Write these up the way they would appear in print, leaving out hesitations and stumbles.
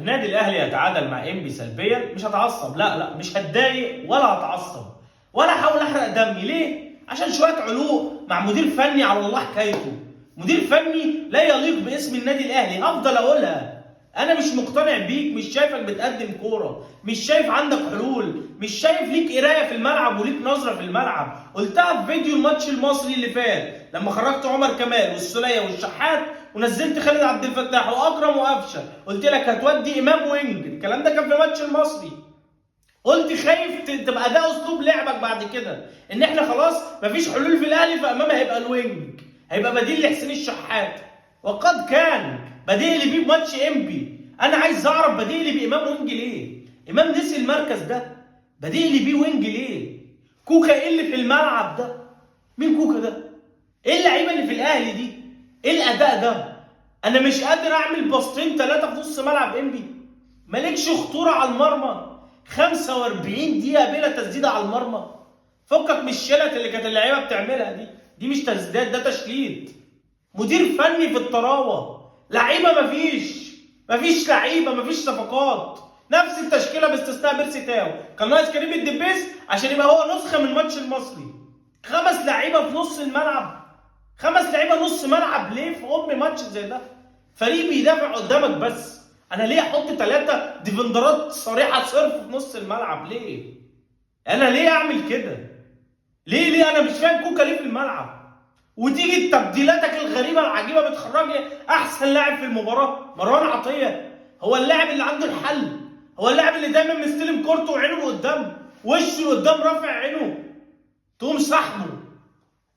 النادي الاهلي يتعادل مع انبي سلبيا، مش هتعصب، لا لا، مش هتضايق ولا هتعصب ولا احاول احرق دمي. ليه؟ عشان شوية علوق مع مدير فني على الله حكايته، مدير فني لا يليق باسم النادي الاهلي. هفضل اقولها، انا مش مقتنع بيك، مش شايفك بتقدم كورة، مش شايف عندك حلول، مش شايف ليك قرايه في الملعب وليك نظره في الملعب. قلتها في فيديو الماتش المصري اللي فات لما خرجت عمر كمال والسوليه والشحات ونزلت خالد عبد الفتاح واكرم وقفشه، قلت لك هتودي امام wing. الكلام ده كان في ماتش المصري. قلت خايف تبقى ده اسلوب لعبك بعد كده، ان احنا خلاص مفيش حلول في الاهلي، فامام هيبقى ال wing، هيبقى بديل لحسين الشحات. وقد كان بديل لي بيه بماتش انبي. انا عايز اعرف بديل لي بامام wing ليه؟ امام نسي المركز ده، بديل لي بيه wing ليه؟ كوكا ايه اللي في الملعب ده؟ مين كوكا ده؟ ايه اللعيبة اللي في الاهلي دي؟ ايه الاداء ده؟ انا مش قادر اعمل باصتين ثلاثة في نص ملعب انبي. مالكش خطورة على المرمى، 45 دقيقة بلا تسديده على المرمى. فكك من الشلت اللي كانت اللعيبة بتعملها دي، دي مش تسديدات، ده تشليت. مدير فني في الطراوه، لعيبة مفيش لعيبة، مفيش صفقات، نفس التشكيلة باستثناء بيرسي تاو. كان ناقص كريم الدبيس عشان يبقى هو نسخه من ماتش المصري. 5 لعيبة في نص الملعب، 5 لعيبة نص ملعب ليه في ام ماتش زي ده؟ فريق بيدافع قدامك بس. انا ليه احط 3 defender ات صريحه صرف في نص الملعب؟ ليه؟ انا ليه اعمل كده؟ ليه؟ انا مش فاهم كوكا ليه في الملعب. وتيجي تبديلاتك الغريبة العجيبة بتخرجني احسن لاعب في المباراة مروان عطية، هو اللاعب اللي عنده الحل، هو اللاعب اللي دايما مستلم كورته وعينه لقدام، وشه لقدام، رافع عينه، تقوم سحبه.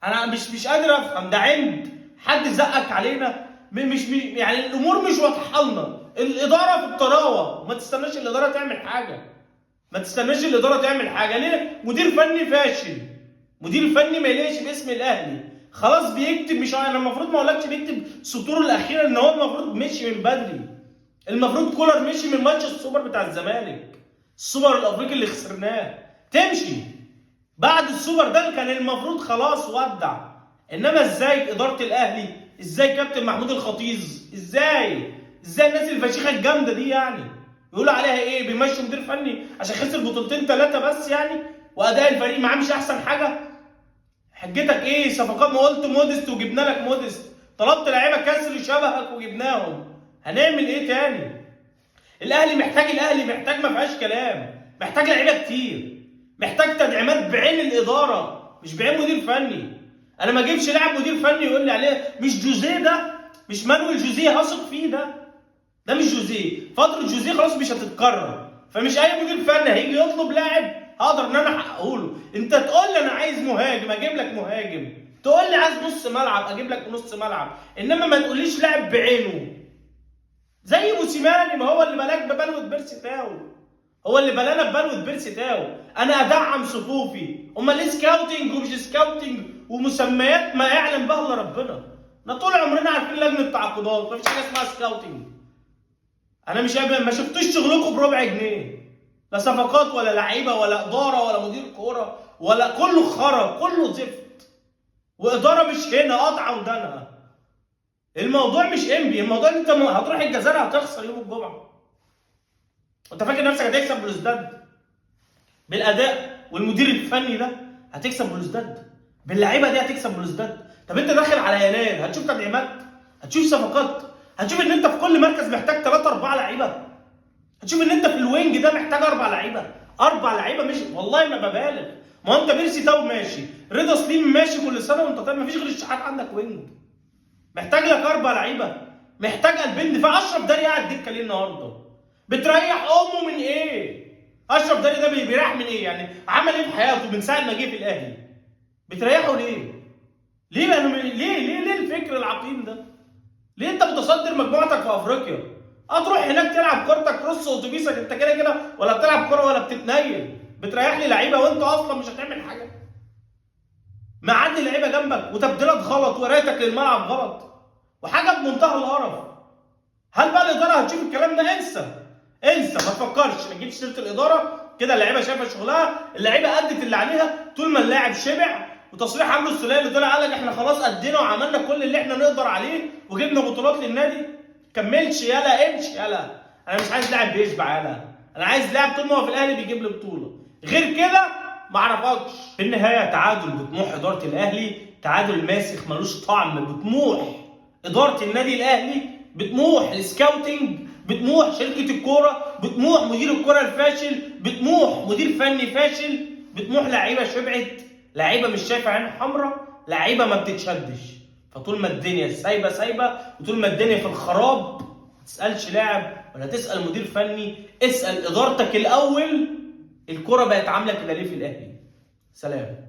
انا مش قادر افهم ده. عند حد زقك علينا؟ مش يعني الامور مش واضحة لنا. الادارة في الطراوه، ما تستناش الادارة تعمل حاجة، ما تستناش الادارة تعمل حاجة. ليه؟ مدير فني فاشل، مدير فني ما يليقش باسم الاهلي. خلاص بيكتب، مش انا المفروض ما اقولكش بيكتب سطوره الاخيرة ان هو المفروض مشي من بدري. المفروض كولر مشي من ماتش السوبر بتاع الزمالك، السوبر الافريقي اللي خسرناه، تمشي بعد السوبر ده كان المفروض خلاص ودع. انما ازاي ادارة الاهلي، ازاي كابتن محمود الخطيب، ازاي الناس الفشيخه الجامدة دي يعني يقولوا عليها ايه؟ بيمشوا مدير فني عشان خسر بطولتين 3 بس يعني، واداء الفريق معاه مش احسن حاجة. حجتك ايه؟ صفقات، ما قلت مودست وجبنا لك مودست، طلبت لعيبة كسر شبهك وجبناهم، هنعمل ايه تاني؟ الاهلي محتاج، الاهلي محتاج، ما فيهاش كلام، محتاج لعيبة كتير، محتاج تدعيمات بعين الادارة مش بعين مدير فني. انا ما اجيبش لاعب مدير فني يقول لي عليه مش جوزيه، ده مش مانويل جوزيه هثق فيه، ده مش جوزيه. فترة جوزيه خلاص مش هتتكرر، فمش اي مدير فني هيجي يطلب لاعب هقدر ان انا احققه له. انت تقول لي انا عايز مهاجم اجيب لك مهاجم، تقول لي عايز نص ملعب اجيب لك نص ملعب، انما ما تقوليش لاعب بعينه زي موسيماني. ما هو اللي بلاك ببلوه بيرسي تاو، هو اللي بلانا ببلوه بيرسي تاو. انا ادعم صفوفي، امال ليه scouting ومش scouting ومسميات ما يعلم بها الا ربنا؟ احنا طول عمرنا عارفين لجنة تعاقدات، مفيش حاجة اسمها scouting. انا مش ما شفتوش شغلكم بربع جنيه، لا صفقات ولا لعيبة ولا ادارة ولا مدير كورة ولا، كله خرا، كله زفت، واداره مش هنا قاطعه ودانها. الموضوع مش انبي، الموضوع ان انت هتروح الجزائر هتخسر يوم الجمعة. انت فاكر نفسك هتكسب بلوزداد بالاداء والمدير الفني ده؟ هتكسب بلوزداد باللعيبه دي؟ هتكسب بلوزداد؟ طب انت داخل على يناير هتشوف تدعيمات، هتشوف صفقات، هتشوف ان انت في كل مركز محتاج 3 4 لعيبة، هتشوف ان انت في ال wing ده محتاج 4 لعيبة، 4 لعيبة، مش والله ما ببالغ. ما هو انت بيرسي تاو ماشي، رضا سليم ماشي، كل سنة وانت طيب، مفيش غير الشحات عندك wing. محتاج لك 4 لعيبة، محتاج قلبين دفاع. اشرف داري قاعد دكه ليه النهارده؟ بتريح امه من ايه؟ اشرف داري ده بيريح من ايه؟ يعني عمل ايه في حياته من ساعة ما جه في الاهلي؟ بتريحه ليه؟ ليه بقى؟ ليه ليه ليه الفكر العقيم ده؟ ليه انت متصدر مجموعتك في افريقيا؟ هتروح هناك تلعب كورتك رص اتوبيسك، انت كده كده ولا بتلعب كورة ولا بتتنيل، بتريح لي لعيبة وانت اصلا مش هتعمل حاجة. معدي لعيبة جنبك وتبديلات غلط وقرايتك للملعب غلط وحاجه بمنتهى القرف. هل بقى الادارة هتشوف الكلام ده؟ انسى انسى، ما تفكرش، ما تجيبش سيره الادارة كده. اللعيبة شايفه شغلها، اللعيبة ادت اللي عليها. طول ما اللاعب شبع، وتصريح عمرو السوليه اللي طلع قال لك احنا خلاص ادينا وعملنا كل اللي احنا نقدر عليه وجبنا بطولات للنادي، كملش يلا امشي يلا. انا مش عايز لاعب بيشبع يالا، انا عايز لاعب طول ما هو في الاهلي بيجيب لي بطوله، غير كده ما اعرفكش. في النهاية تعادل بطموح ادارة الاهلي، تعادل ماسخ ملوش طعم بطموح ادارة النادي الاهلي، بطموح ال scouting، بطموح شركة الكورة، بطموح مدير الكورة الفاشل، بطموح مدير فني فاشل، بطموح لعيبة شبعت، لعيبة مش شايفه عين حمراء، لعيبة ما بتتشدش. فطول ما الدنيا سايبه سايبه، وطول ما الدنيا في الخراب، ما تسالش لاعب ولا تسال مدير فني، اسال ادارتك الاول. الكورة بقت عامله كده ليه في الاهلي؟ سلام.